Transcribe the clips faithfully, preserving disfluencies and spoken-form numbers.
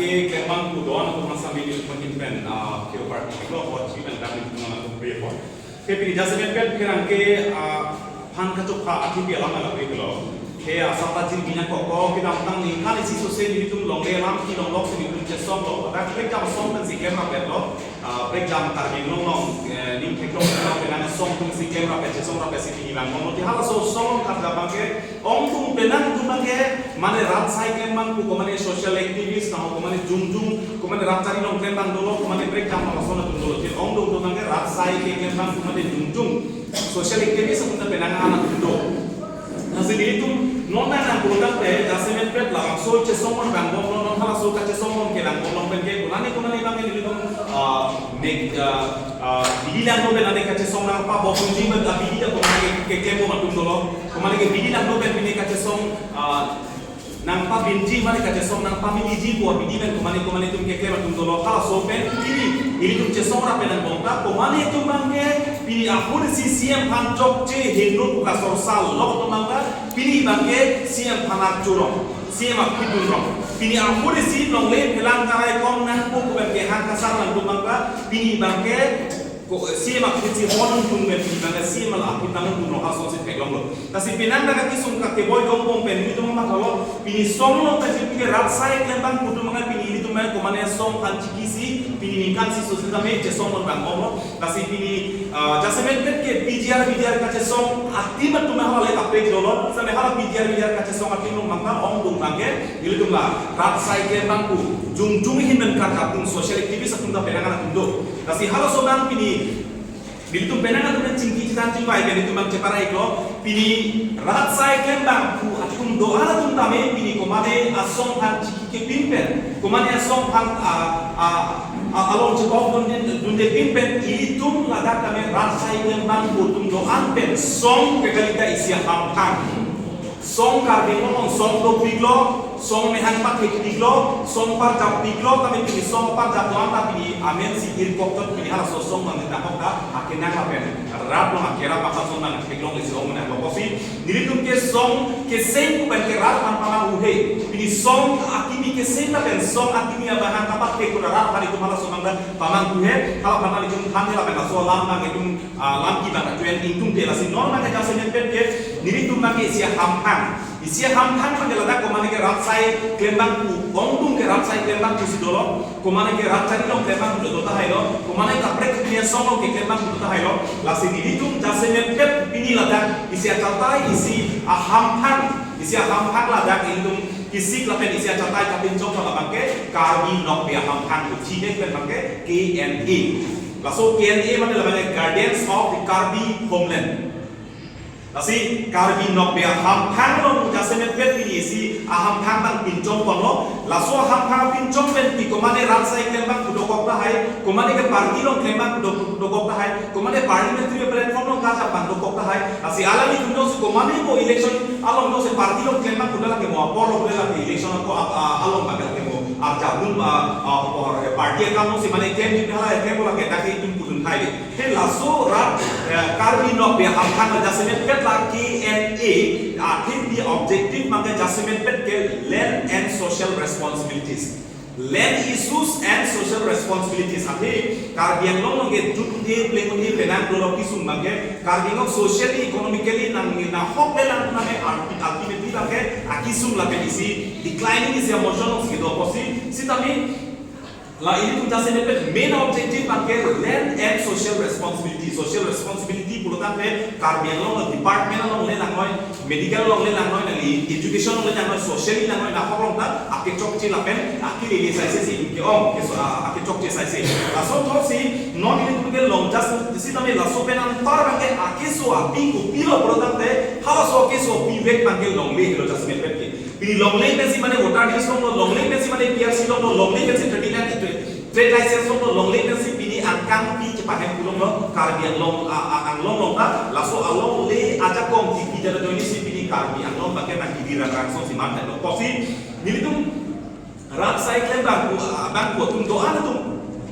Ke klembang pu do-an atum asami nelitum ahin pen, ah, kio party lo ho chi pen dam nelitum atum pre ho. Ke pini jasemet pen pherangke, ah, aphan kachopha athipi alam ala pre lo. Ke asap ta jir bina koko kedamtang ningkan isi sose nelitum longle alam kelong lok si nelitum chesong lo. Dak prekjam song pensi klem rapet lo. Ah, prekjam Karbi Anglong along, eh, ning theklong theklong penang song atum si klem rapet, chesong rapet si pini bang. Mo ti halaso song karja abang ke, ongdung penang atum abang ke, mane rat asai klembang pu, ko mane social activist, na ko mane jongjung, ko mane rat chari along klembang dolo, ko mane prekjam along ason atum dolo. Ti ongdung atum abang ke rat asai ke klembang pu mane jongjung social activist atum ta penang an atum do. Lasi nelitum non nang nang pulotangte, jasemet pet labangso chesong mon bang bom non, non halaso kachesong mon ke bang bom non pen ke, konane konane abang ke nelitum, ah, mek, ah, ah, bidi langno pen ane kachesong nangpabomji pen, ah, bidi ta konane ke, ke klembom atum dolo, ko mane ke bidi langno pen pine kachesong, ah, nangpabinji mane kachesong nangpamiliji pu abidi pen ko mane ko mane atum keklem atum dolo, halaso pen pini nelitum chesong rap pen angbong ta, ko mane atum abang ke pini ahut si C M aphan chokche heno pu kasorsal lo atum abang ta, pini abang ke C M aphan archurong, C M aphi dunrong. Pini ahut si longle phelang karai kong nangpo pu pen kehang kasar atum abang ta, pini abang ke ko, C M aphi si hon tung pen pini abang ke C M aphi tang tung lo, halaso si theklong lo. Lasi penang dak kesung ka keboi dong bom pen nelitum mathalo, pini song lo ta si pini rat asai klembang pu atum abang ke pini nelitum abang ko mane song aphan chiki si, pini ningkan isi sose tame chesong mon bang bom lo. Lasi pini, ah, jasemet pet ke P G R, P G R kachesong atim atum halale kaprek dolo, same hala P G R, P G R kachesong atim along abang ta ongdung abang ke, nelitum la rat asai klembang pu, jongjung ahin pen karja atum social activist atum ta penang an atum do. Lasi halaso abang pini nelitum penang atum pen chingki chethan chingvai pen nelitum abang cheparai iklo, pini rat asai klembang pu atum do-an atum tame pini ko mane asong aphan chiki kepin pen, ko mane asong aphan, ah, ah, ah, along chekok dunde, dunde pin pen, ilitum ladak tame rat asai klembang pu atum do-an pen song ke kali ta isi ahamphang. Song Karbi Anglong song dopiklo, song mehang pathekpiklo, song parjappiklo, tame pini song parjap do-an ta pini amen si irkok tot pini halaso song nang nangkok ta akenang lapen rat along akerap aphan song nangtheklong isi ong nang lo pusi. Nelitum ke song keseng pu pen ke rat aphan pamang uhe. Pini song akimi keseng lapen song akimi abang kapathek pu rat aphan itum halaso abang ta pamang uhe. Hala aphan itum than lapen laso alam abang itum, ah, lam ki abang ta tuen ingtung te, lasi non abang ke jasemet pet ke nelitum abang ke isi ahamphang. Isi ahamphang abang ke ladak ko mane ke rat asai klembang pu, ongdung ke rat asai klembang pusi dolo, ko mane ke rat chari along klembang pu do tahai lo, ko mane kaprek pini asong along ke klembang pu do tahai lo. Lasi nelitum jasemet pet pini ladak isi achatai, isi ahamphang, isi ahamphang ladak nelitum kisik lapen isi achatai kapinchong abang ke Karbi Nokbe Ahamphang pu, chinek pen abang ke K N A. Laso K N A mane labang ke Guardians of the Karbi Homeland. Lasi Karbi Nokbe Ahamphang along jasemet pet pini isi ahamphang abang pinchong ponlo. Laso ahamphang pinchong pen pini ko mane rat asai klembang pu dokok tahai, ko mane ke party along klembang pu do-, dokok tahai, ko mane parliamentary platform along karja abang dokok tahai. Lasi alanglitum jongsi ko mane mo election along jongsi party along klembang pu lake mo apor along lake election ako ap-, a-, along lake mo arjap dun, a, a, apor, eh, party akam along si mane klemji hala klem lake dak itum pudun thai. Te laso rat, eh, Karbi Nokbe Ahamphang jasemet pet la K N A athe pini objective abang ke jasemet pet ke land and social responsibilities. Land issues and social responsibilities. Athe Karbi Anglong along ke jut un-e, pleng un-e penang dolo kesung abang ke. Karbi Anglong socially, economically nang nahok le lang nang ke ulti-, ultimately abang ke akesung lapen isi declining isi amotion along si do pusi. Sitame la ilitum jasemet pet main objective abang ke land and social responsibility. Social responsibility pulotangte Karbi Anglong department along le langnoi, medical along le langnoi, nangli education along le langnoi, socially langnoi, nahok along ta akechokche lapen akelele saise si ke-ong, ke so, a, akechokche saise. Laso thotsi non ilitum ke long just sitame laso pen antar abang ke akeso api kopilo pulotangte halaso akeso api vek abang ke longle helo jasemet pet ke. Pini longle pensi mane voter list longlo, longle pensi mane P R C longlo, longle pensi thirty nine trade, trade license longlo, longle pensi pini angkang pi chepahem pu longlo, Karbi Anglong, a, a, Anglong along ta, laso alongle ajakong ti pi jana join si pini Karbi Anglong abang ke nang kidi rang rang so si man lo. Pusi, nelitum rat asai klembang pu, a, abang pu atum do-an atum.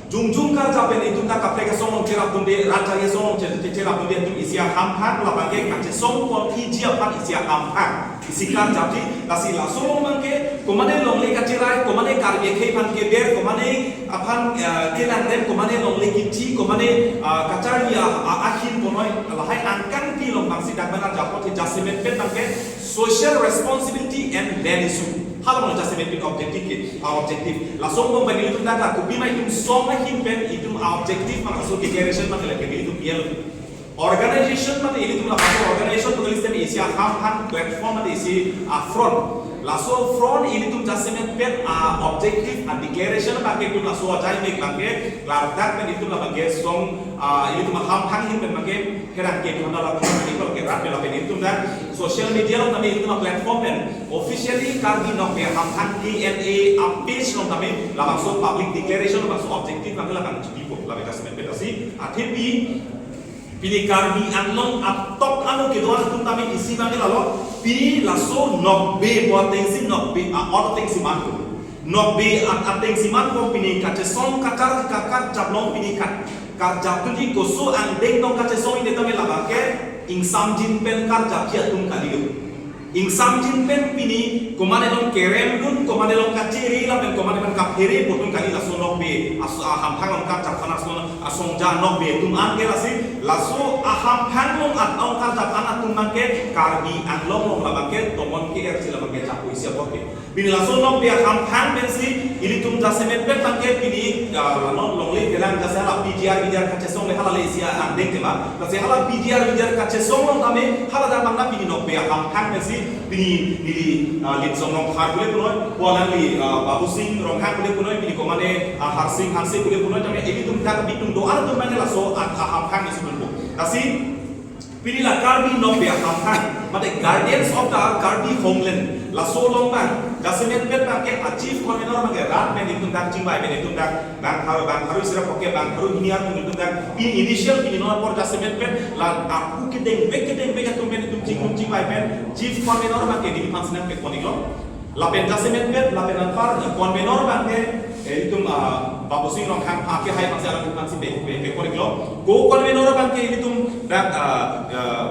Jongjong karjap pen itum ta kaprek asong along cherapdunde, rat chari asong along che-, che-, cherapdunde atum isi ahamphang, labang ke kachesong ponji aphan isi ahamphang. Isi karjapji, lasi laso along abang ke, komane longle kacherai, komane Karbi akhei aphan keber, komane aphan, eh, kelangrem, komane longle kithi, komane, ah, kacharli a, a, ahin ponoi, lahai angkangpi along abangsi dak mana japot he jasemet pen abang ke social responsibility and land issue. Hala along jasemet pen objective ke, ah, objective. Laso angbong abang ilitum dak la kopima itum song ahin pen itum a objective mane laso declaration mane lake ilitum bial. Organization mane ilitum la laso organization pu list pen isi ahamphang platform mane isi a front. Laso front ilitum jasemet pen a objective a declaration abang ke itum laso ajai mek abang ke klardak pen ilitum la abang ke song, ah, ilitum ahamphang ahin pen abang ke pherangke thonda la pherangke kol ke rat pen lapen ilitum dak social media along tame ilitum a platform pen officially Karbi Nokbe Ahamphang K N A a page along tame labangso public declaration labangso objective abang ke labang chipipo lapen jasemet pen lasi athepi pini Karbi Anglong atok ano kedo-an atum tame isi abang ke lalo, pini laso nokbe pu atengsi nokbe a-ot atengsi manpo. Nokbe a-, atengsi manpo pini kachesong kachar kakarjap along pini ka-, karjapdunji koso angdeng tong kachesong ine tame labang ke ingsamjin pen karjapji atum kalilo. Ingsamjin pen pini komane along keremdun, komane along kachere lapen komane pen kaphere pu atum kali laso nokbe aso ahamphang along karjap aphan aso asongja nokbe atum an ke lasi laso ahamphang along at along karjap an atum abang ke Karbi Anglong along labang ke tomon ke R C labang ke chapu isi apot ke. Pini laso nokbe ahamphang pensi ilitum jasemet pen abang ke pini, ah, non longle kelang jase hala P G R V G R kachesong le hala le isi angdeng tema. Jase hala P G R V G R kachesong along tame hala dak abang na pini nokbe ahamphang pensi pini neli, ah, Litsong Rongphar pule punoi, pu alangli, ah, Babusing Ronghang pule punoi, pini komane, ah, Harsing Hanse pule punoi, tame ilitum dak bitung do-an atum mane laso a, ahamphang isi punpo. Lasi pini la Karbi Nokbe Ahamphang, mate Guardians of the Karbi Homeland, laso along abang jasemet pen abang ke a chief convener abang ke rat pen itum dak chingvai pen itum dak bang pharo, bang pharo isi ra poke bang pharo hini atum itum dak pini initial pini non apor jasemet pen la apu kedengvek kedengvek atum pen itum chingrum chingvai pen chief convener abang ke neliphan si nangpekpon-iklo. Lapen jasemet pen, lapen anpar, eh, convener abang ke, eh, itum, ah, Babusing Ronghang akehai abangsi alangphan si pe, pe, pekpon-iklo. Co-convener abang ke itum dak, ah, ah,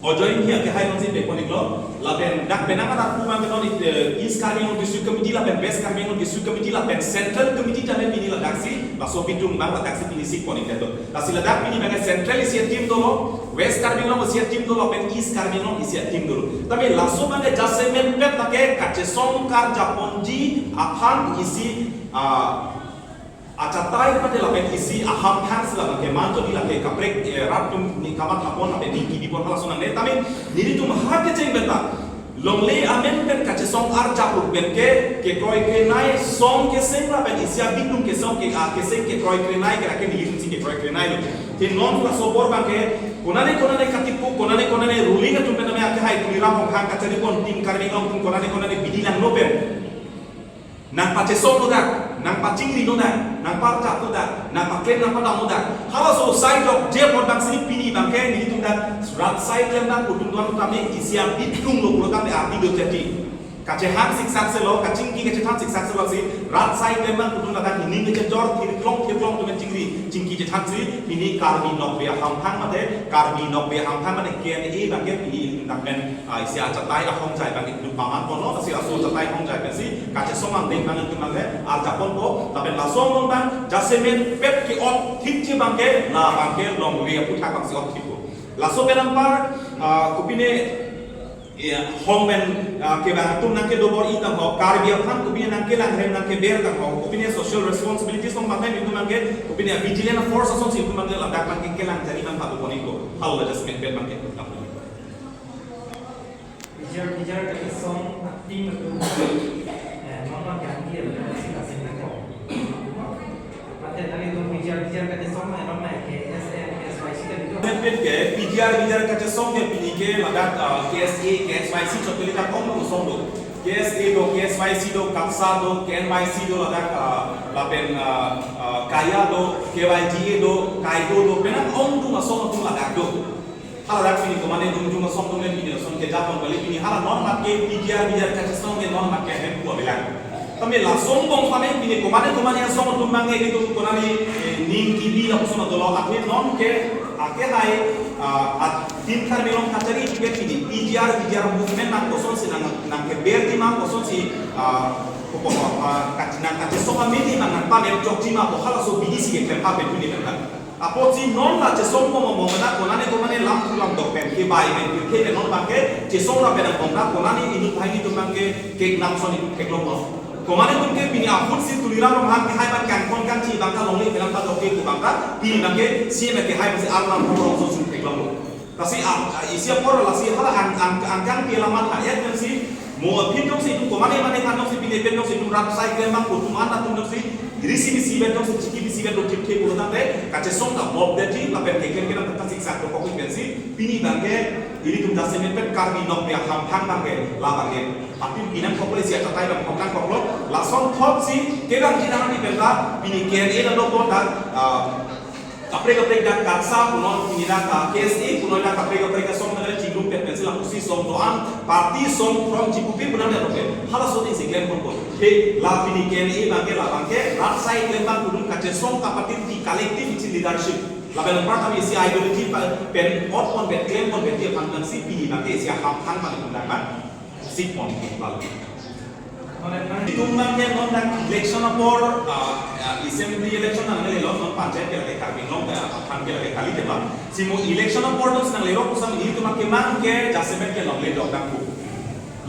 Ajoy Enghi akehai abangsi pekpon-iklo. Lapen dak penang arat pu abang ke non, eh, East Karbi Anglong District Committee lapen West Karbi Anglong District Committee lapen Central Committee tame pini ladaksi, laso bitung abang ladaksi pini si pon-ik det do. Lasi ladak pini abang ke Central isi a-team dolo, West Karbi Anglong isi a-team dolo, lapen East Karbi Anglong isi a-team dolo. Tame laso abang ke jasemet pen abang ke kachesong karjap ponji aphan isi, ah, achatai mate lapen isi ahamphang si labang ke manjodi lake kaprek, eh, rat atum ni kamatha pon lapen ningki bipon halaso nangne. Tame nelitum ha kecheng pen ta longle amen pen kachesong arjap pen ke kekroi krenai song keseng lapen isi abitung kesong ke, ah, keseng kekroi krenai ke lake nelitum si kekroi krenai lo. Te non laso apor abang ke konane konane katipu, konane konane ruling atum pen tame akehai Tuliram Ronghang kachari pon Team Karbi Anglong atum konane konane bidi langno pen nangpachesonglo dak, nangpachingri lo dak, nangparjap lo dak, nangpaklem nangpadam lo dak. Halaso sai dok je apor abangsi pini abang ke nelitum dak rat sai klemdam pu atum do-an tame isi abitung lo pulo tame ardi do jadi. Kachehang siksak selo, kachingki kachethan siksak selo si rat sai klemdam pu atum ladak ining kechejor thirklong thirklong atum chingri chingki chethan si pini Karbi Nokbe Ahamphang mate Karbi Nokbe Ahamphang mate K N A abang ke pini ilitum dak pen, ah, isi achatai ahongjai abang itum paman ponlo, lasi laso achatai ahongjai pensi kachesong angdeng abang itum abang ke arjap ponpo, lapen laso angbong abang jasemet pen ke-ot thikji abang ke, labang ke longle aphuthak abangsi ot thikpo. Laso pen anpar, ah, kopine, ya, hong pen, ah, kevang atum nangkedobor-i tangho, Karbi aphan kopine nangkelangrem nangkeber tangho, kopine social responsibilities along abang ke itum abang ke, kopine vigilant force asonsi itum abang ke ladak abang ke kelang jari abang padu pon-ikpo, halo jasemet pen abang ke. P G R, P G R kachesong a-team atum, eh, mama gandhi atum si kasih nangkok. Mate nangli atum P G R, P G R kachesong, eh, mama K S A, K S Y C kan itu. Pen pen ke P G R, P G R kachesong ke pini ke ladak, ah, K S A, K S Y C chot kali dak ongdung asong do. K S A do, K S Y C do, KAPSA do, K N Y C do ladak, ah, lapen, ah, ah, KAYA do, K Y D A do, KAIDO do, penang ongdung asong atum ladak do. Hala dak pini komane jongjong asong atum le pini lason kejapon kali pini hala non mat ke P G R V G R kachesong ke non mat ke hem pu avelang. Kami lason bom kami pini komane komane asong atum abang ke itum konani, eh, ning kibi lapuson adolo, akhir non ke ake hai, ah, atin Karbi Anglong kachari ke pini P G R, P G R movement nang kosonsi nang, nang keber di ma kosonsi, ah, kopo, ah, kach-, nang kachesong amidi nang nang pamer chokji ma pu halaso B D C ke klem ha betu ni kan. Apotsi non la chesong komo mo na konane komane lam thu lam dok pen ke bai pen ke non abang ke chesong ra pen abang na konane inut bhai itum abang ke ke nam son itum theklonglo. Komane itum ke pini ahut si Tuliram Ronghang ke hai abang kangkon kangchi abang ka longle kelang ta dok ke pu abang ka pini abang ke C M ke hai abang si alam pho rong so sun theklonglo. Lasi a, a, isi apor lasi hala ang, ang, angkang pi laman ha ya si mo aphi dong si itum komane mane kan dong si pine pen dong si itum rat sai klem abang pu atum an atum dong si risi bisi pen dong si chiki bisi pen dong chip the pu tangte kachesong ta bob de ji lapen ke klem ke nang ta siksak do kok pen si pini abang ke ilitum jasemet pen Karbi Nokbe Hamphang abang ke la abang ke. Aphi pinang koklo isi atatai abang kokang koklo lason thot si ke abang ji nang di pen ta pini K N A na do ko ta, ah, kaprek kaprek dak KATSA punon pini dak, ah, K S A punon dak kaprek kaprek asong nang chingrum pen pen si lapusi song doan party song from chipupi punon dak oke. Halaso ding si klem pon pon. He la pini K N A abang ke la abang ke rat sai klem abang pudun kachesong kapatir di collective isi leadership. Lapen apar kami isi ideology pa-, pen ot pon bet klem pon bet dia pangdang si pini abang ke isi Hamphang abang pangdang abang. Sik pon pon lalu. Itum abang ke non dak election apor, ah, ah, assembly election nanglelo, non panchayat ke lake Karbi Anglong, ah, aphan ke lake kali tema. Si mo election apor dong si nanglelo pusam ilitum abang ke mang ke jasemet ke longle dok nangpo.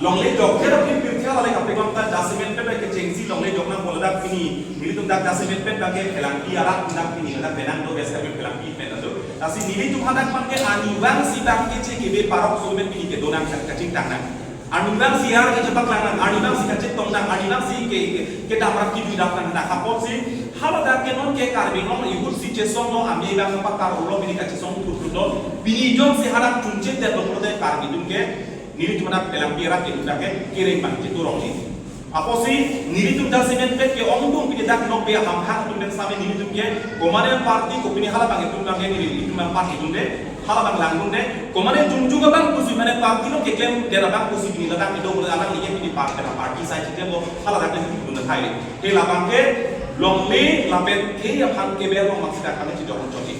Longle dok ke dok pin pin thia lale kaprek abang ta jasemet pen ke chengsi longle dok nangpo ladak pini. Ilitum dak jasemet pen abang ke Phelangpi arat dak pini ladak penang do biasa pen Phelangpi pen do. Lasi ilitum hadak abang ke arnivang si abang ke che kebe parok sumen pini kedo nang kachingtang nang. Arnivang si ar ke chepak lang nang, arnivang si kachetong nang, arnivang si ke, ke, kedam rak kidui dak nang dak apotsi. Haladak ke non ke Karbi Anglong ihut si chesonglo ami abang pakar ulo pini kachesong thut thut lo. Pini jongsi hadak chungchit det lo pulote Karbi atum ke nelitum hadak Phelangpi arat ke dak ke kereng abang chetu rong ni. Apotsi nelitum jasemet pen ke ongdung pini dak Nokbe Hamphang atum pen sami nelitum ke komane party ko pini hala abang itum abang ke nelitum abang party atum de hala abang langdung de komane jungjung abang pusi mane party lo keklem dera abang pusi pini ladak ido alang ike pini party na party sai chite bo hala dak itum na khai. He la abang ke longle lapen ke aphan keber long abang si dak kami chidok choti.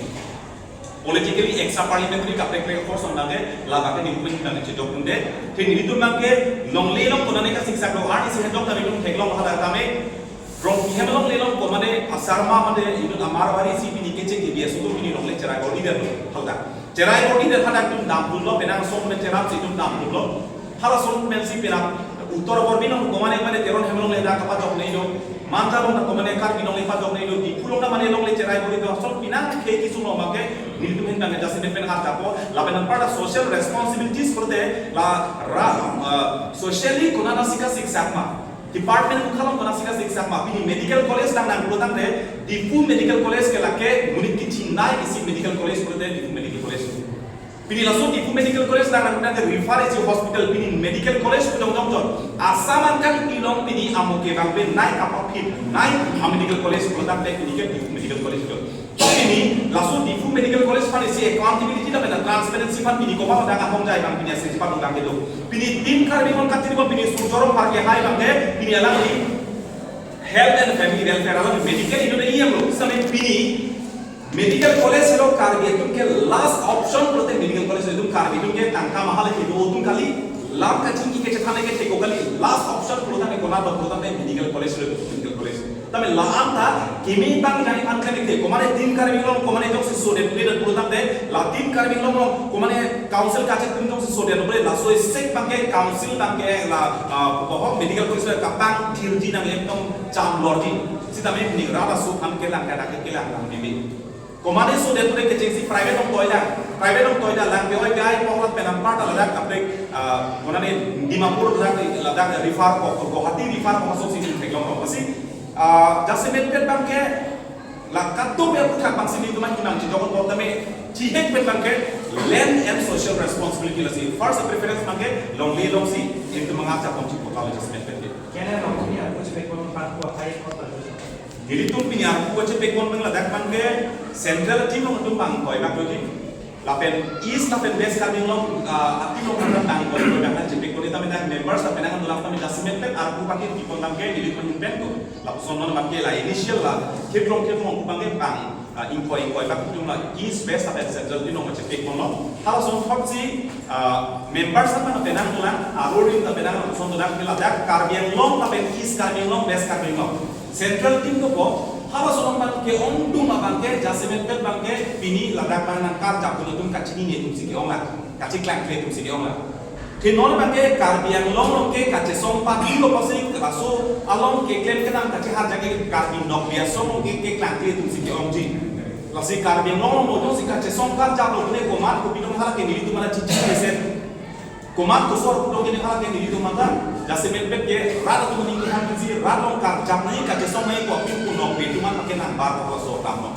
Politically extra parliamentary kaprek kaprek force abang ke la abang ke nelitum abang ke chidok unde. He nelitum abang ke longle long konane kasiksak lo arni si hedok na nelitum theklong hala kami. Rong hem longle long komane asarma mane inut amar bari si pini keche ke bias itu pini longle cherai bor di der lo halda. Cherai bor di der hadak itum dam dun lo penang song men cherai si itum dam dun lo. Hala song men si pina Uttar Borbi nong komane mane Teron Hemlong le dak kapajok nei do. Manja long na komane Karbi nong le pajok nei do. Diphu long na mane longle cherai bor di do. Song pina ke kisung lo make nelitum hen abang jasemet pen har kapo. Lapen anparta social responsibilities purte la ra, ah, socially konana si kasiksak ma. Department mukha long konana si kasiksak ma. Pini medical college nang nang pulo tangte, Diphu Medical College ke lake monit kechingnai isi medical college pulote Diphu Medical College. Pini laso Diphu Medical College nang nang nang refer isi hospital pini medical college pudong dong dong. Assam angkang ilong pini amo ke bang pen nai kapapit nai a medical college pulo tangte pini ke Diphu Medical College do. Pini laso Diphu Medical College aphan isi accountability lapen transparency aphan pini komat dak ahong jai abang pini asing cepat abang kedo. Pini Team Karbi Anglong kachiri abang pini Surjya Rongphar ke hai abang ke pini alangli health and family welfare alangli medical inut E M lo. Sampai pini medical college lo Karbi atum ke last option pulote medical college atum Karbi atum ke tangka mahal ke do atum kali lam kachingki kechethan ke theko kali last option pulo tangte kona do pulo tangte medical college lo medical college. Tame la-an ta kimi bang jani phan kami te komane Team Karbi Anglong komane jongsi sodet leader pulo tangte la Team Karbi Anglong long komane council kachet tum jongsi sodet pulo laso isek abang ke council abang ke la, ah, boho medical college kapang thirji nang ekdom cham lorji. Sitame ni rara su phan kelang kada ke kelang lang mimi. Komane sodet pulo kechengsi private nong toida, private nong toida lang ke oi gai poklat pen anparta ladak kaprek, ah, konane Dimapur ladak, ladak refer ko Guwahati refer ko masuk sini theklong ko si. Ah, jasemet pen abang ke la katum ya puthak abang sini teman imang chidok ko tame chihek pen abang ke land and social responsibility lasi first preference abang ke longle long si itum mangap chapon chipotalo jasemet pen ke. Kene long ni aku chepe kon pan ko hai ko ta. Nelitum pini aku chepekon abang ladak abang ke central team long atum abang koi bak lo ji. Lapen East lapen West Karbi Anglong, ah, api long karna tang ko ko bang chepek ko ni tame tang members lapen ang dulak tame jasemet pen arpu patir kipon tang ke nelitum ahin pen ko. Lapuson non abang ke la initial la, thirlong thirlong abang ke bang, ah, ingkoi ingkoi bak tum la East West lapen Central api long chepek ko no. Halason thotsi, ah, members apa na penang lang, arurim ta penang lapuson dulak ke ladak Karbi Anglong lapen East Karbi Anglong, West Karbi Anglong. Central team to ko, halason abang ke ongdung abang ke, jasemet pen abang ke, pini ladak abang nangkarjap atum kachini ne atum si ke-ong la, kacheklangkle atum si ke-ong la. Ke non abang ke Karbi Anglong along ke kachesong padi lo pasi, laso along keklem kenang kachehar jake Karbi Nokbe Asong along ke keklangkle atum si ke-ongji. Lasi Karbi Anglong along mo jongsi kachesong karjap lo ne komat kopi dong hala ke nelitum hala chichi mesen. Komat kosor pudong ini hala ke nelitum mata, jasemet pen ke rat atum aning kehang si rat along karjap nai kachesong nai ko api ko Nokbe atum mata ke nangbar ko laso kam no.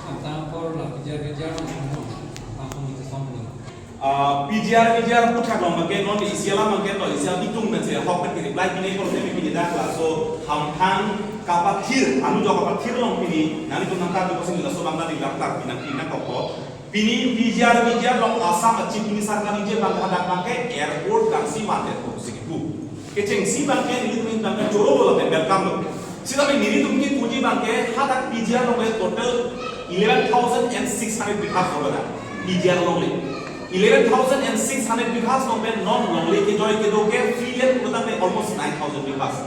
Antang apor la P G R, P G R no, antang apor ni kesong lo. Ah, P G R, P G R puthak long abang ke non isi alam abang ke to isi abitung men se hok pen ke reply pine ko teme pine dak laso hamphang kapathir, anu jok kapathir along pini, nelitum nangkarju ko sini laso abang na di daftar pinang pinang ko ko. Pini P G R, P G R along Assam a Chief Minister kaningje abang hadak abang ke airport abang si mate ko si kipu. Kechengsi abang ke nelitum abang ke choro lo lapen welcome lo. Sitame nelitum kipuji abang ke hadak P G R along ke total eleven thousand and six hundred bighas lo hadak P G R along le. Eleven thousand and six hundred bighas along pen non longle kejoi kedo ke free land pulo tangte almost nine thousand bighas.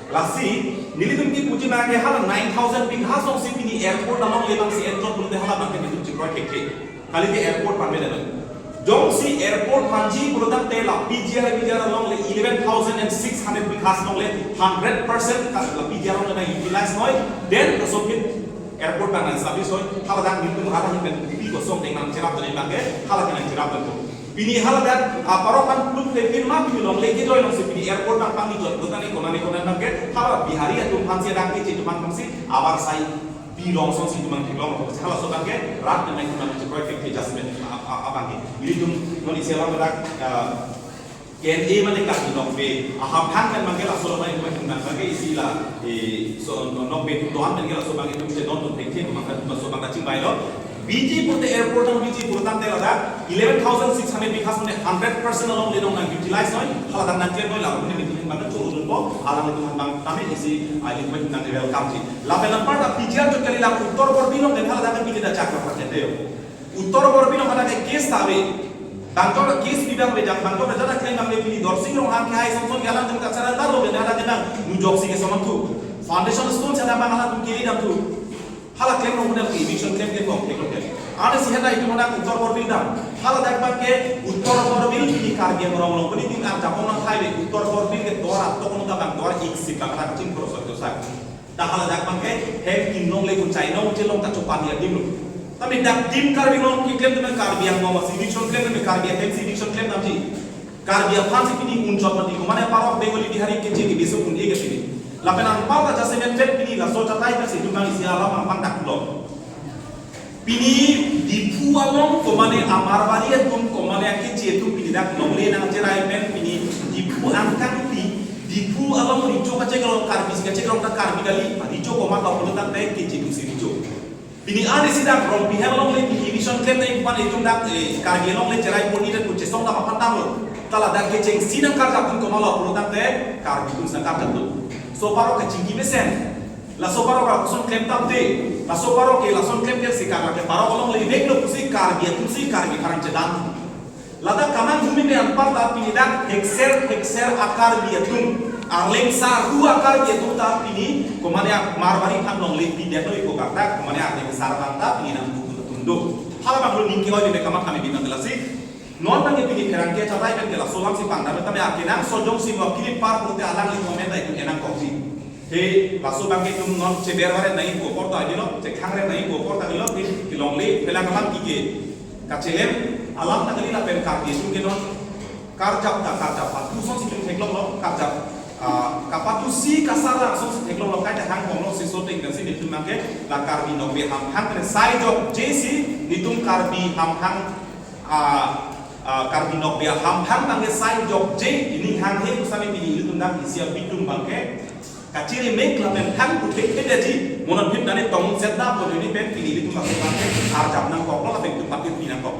Lasi, nelitum kipuji abang ke hala nine thousand bighas along si pini airport along le abang si enchot pulote hala abang ke nelitum chekroi thekthe. Kali ke airport aphan me dano. Jongsi airport aphanji pulo tangte la P G R, P G R along le eleven thousand and six hundred bighas along le hundred percent ka la P G R along le utilize noi, then laso aphi airport abang establish noi, hala dak nelitum hala hin pen kopi kosong deng nangcherap dun abang ke, hala ke nangcherap dun. Pini hala dak, ah, parok aphan pluk le pin ma pini longle kejoi along si pini airport abang pangni jot, kota ni kona ni kona abang ke, hala Bihari atum aphan si dak keche atum aphan si, abar sai pi long song si atum abang theklong, halaso abang ke, rat pen nangtum abang chekroi thekthe jasemet, ah, ah, abang ke. Nelitum non isi alam dak, ah, K N A mane Karbi Nokbe, ah, hamphang pen abang ke laso abang itum abang ke isi la, eh, so, no, Nokbe atum do-an pen ke laso abang itum si don dun thekthe, abang ke laso abang kachingvai lo. P G pulote airport abang P G pulo tangte ladak eleven thousand six hundred bighas mane hundred percent along le nang utilize noi, hala dak nangklem noi, ladak mane nelitum abang ke choro dunpo, alanglitum abang tame isi, ah, nelitum abang ke welcome ji. Lapen anparta P G R chot kali la Uttar Borbil along le hala dak P G da chakra pachete yo. Uttar Borbil along hala ke case ta ave. Bangkok case bi abang ave jang, Bangkok raja ta claim abang ave pini Dorsing Ronghang kehai song song ke alanglitum kacharandar lo le hala ke nang nujok si kesong thu. Foundation stone chana abang halatum kiri dam thu. Hala claim rong punar ke eviction claim ke kong, claim rong ke. Ada si heta itum dak Uttar Borbil dam. Hala dak abang ke Uttar Borbil pini Karbi Anglong along pini tin arjapon nang thai le Uttar Borbil ke dor atok nung ta abang dor ik si abang rak ching pro so sa. Ta hala dak abang ke hem inglong le kun chai nong chelong ta chopan ya dim lo. Tame dak dim Karbi Anglong keklem dam Karbi Anglong si eviction claim dam Karbi hem si eviction claim damji. Karbi aphan si pini unchot mati ko mane parok Bengali Bihari keche ke beso un-e ke pini. Lapen anparta jasemet pen pini laso chatai pen si atum abang isi alam abang dak lo. Pini Diphu along ko mane a-Marwari atum ko mane akeche atum pini dak longle nangcherai pen pini Diphu angkang pi Diphu along recho kachekrong Karbi si kachekrong ta Karbi kali, recho ko mane ta pulo tangte keche atum si recho. Pini ani si dak Rongpi hem along le pini eviction claim ta ipan itum dak, eh, Karbi along le cherai pon ni dak kuchesong ta aphan tanglo. Ta ladak kechengsi nangkarjap atum komat lo pulo tangte Karbi atum si nangkarjap atum. So parok kachingki mesen. Laso parok lapuson claim tangte. Laso parok ke lason claim ke si karla ke parok along le vek lo pusi Karbi atum si Karbi aphan chedan. Ladak kamang humi me anparta pini dak hekser hekser a-Karbi atum, Arleng sa ru a-Karbi atum ta pini ko mane a-Marwari aphan longle pini dak noi ko karta ko mane Arleng sa abang ta pini nang buku atum do. Hala abang lo ningke oi me kamat kami bintang kelasi. Non abang ke pini pherangke chatai pen ke laso alam si pangdam tame akenang sojong si mo kili par pute alang li momen ta itum enang kongsi. He, laso abang ke itum non cheber vare nai ko apor ta dilo, chekhang re nai ko apor ta dilo, he, kelongle, phelang alam kike. Kachelem, alam ta kali lapen Karbi atum ke non. Karjap ta, karjap patu song si itum theklong lo, karjap, ah, kapatu si kasar la song si theklong lo, kaita hang kong lo, si so teng si itum abang ke, la Karbi Nokbe hamphang, sai jokje si, itum Karbi hamphang, ah, ah, Karbi Nokbe hamphang abang ke sai jokje, pini hanghe kusami pini itum dak isi abitung abang ke, Kachiri mek lapen thang puthe khedaji. Monat phit nani tong set da pon ini pen pini di tumak tumak ke arjap nangkok lo lapen tupak ke pinangkok.